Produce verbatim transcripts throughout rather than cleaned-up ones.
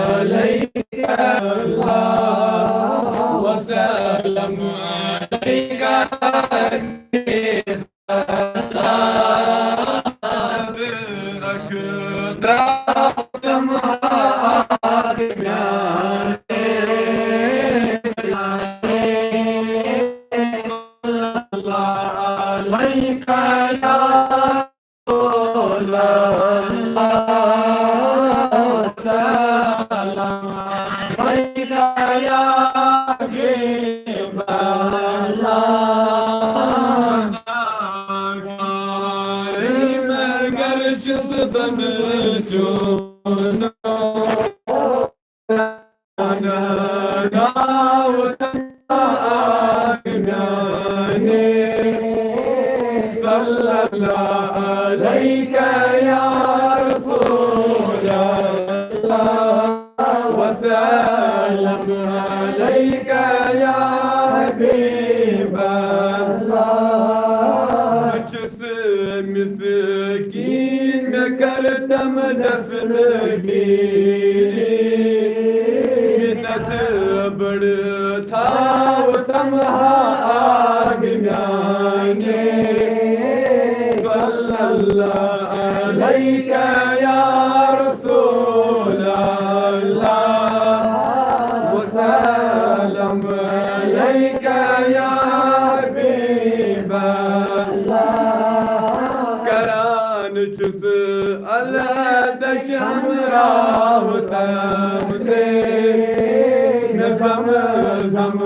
عليك الله وسلم عليك. عليك يا رسول الله، سلام عليك يا حبيب الله. مگر چھُس بہٕ چون صلى الله عليك يا رسول الله، وسلم عليك يا حبيب الله. بہٕ چھُس مسکین، مےٚ کر تم دستگیری، بدعت بڑ تھاو تمہا آگ میانے. صلى الله عليك يا رسول الله، وسلم عليك يا حبيب الله. کران چھُس الدش ہمراہ تمرے، زم زم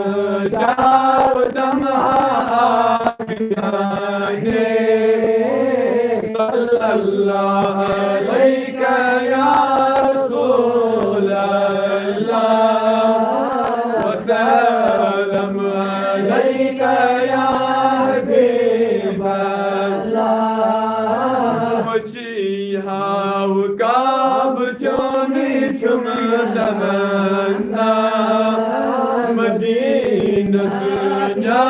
چاو دمہا آگ میانے. صلى الله عليك يا رسول الله، وسلم عليك يا حبيب الله. وجهي هاو كعب چوني چم تمنا، مدينة سنيا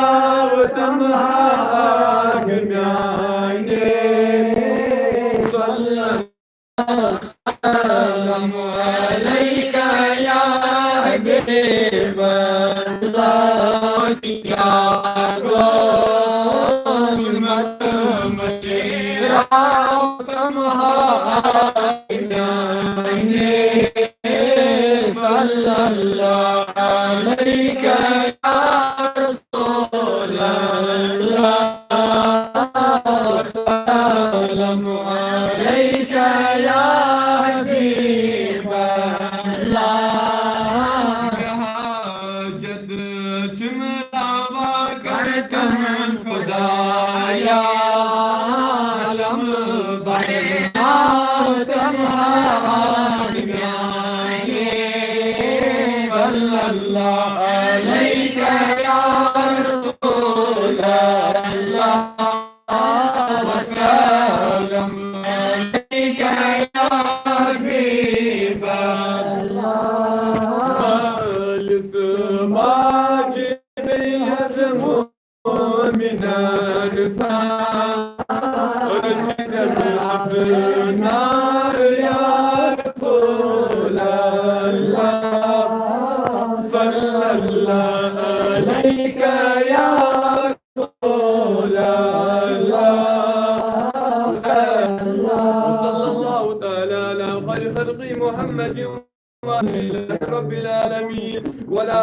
وتمها آگ میانے. صلى الله عليك يا حبيب الله. السلام عليك يا حبيب الله، يا غلام مشيرا تمها. صلى الله عليك يا رسول الله، السلام عليك يا حبيب الله. حاجت چھ مراوا کر تم خدایا، علم بڑا تمہارے. صلى الله عليك يا رسول الله، وسلم عليك يا حبيب الله. خالص ماجد يزمو من الإنسان، ونجد النار يا رسول الله. صلى الله عليك يا رسول الله. وصلى الله تعالى على خير خلقه محمد رب العالمين. ولا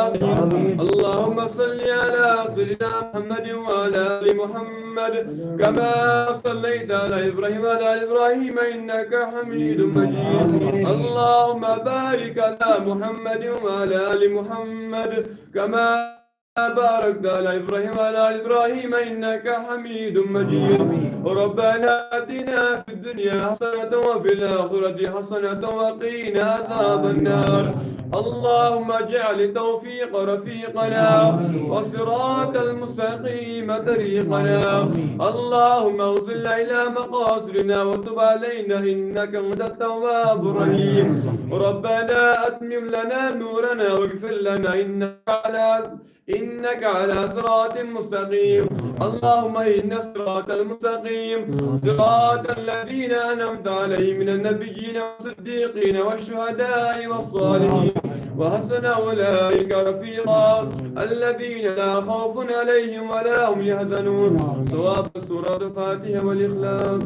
اللهم صل على سيدنا محمد وعلى آل محمد كما صليت على إبراهيم وعلى آل إبراهيم إنك حميد مجيد. اللهم بارك على محمد وعلى آل محمد كما باركت على إبراهيم وعلى آل إبراهيم إنك حميد مجيد. ربنا آتنا في الدنيا حسنة وفي الآخرة حسنة وقنا عذاب النار. اللهم اجعل التوفيق رفيقنا، والصراط المستقيم طريقنا. اللهم أوصلنا إلى مقاصدنا وتب علينا إنك أنت التواب الرحيم. ربنا أتمم لنا نورنا واغفر لنا إنك على إنك على صراط مستقيم. اللهم اهدنا الصراط المستقيم، صراط الذين أنعمت عليهم من النبيين والصديقين والشهداء والصالحين وحسن أولئك رفيقا، الذين لا خوف عليهم ولا هم يحزنون. صواب سورة الفاتحة والإخلاص.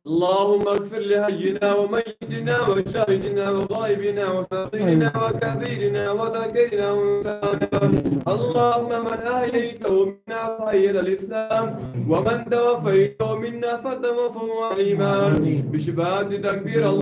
اللهم اغفر لحينا وميتنا وشاهدنا وغائبنا وصغيرنا وكبيرنا وذكرنا وانثانا. اللهم من احييته منا فحي على الاسلام، ومن توفيته منا فتوفه على الايمان. بشفاعة تكبير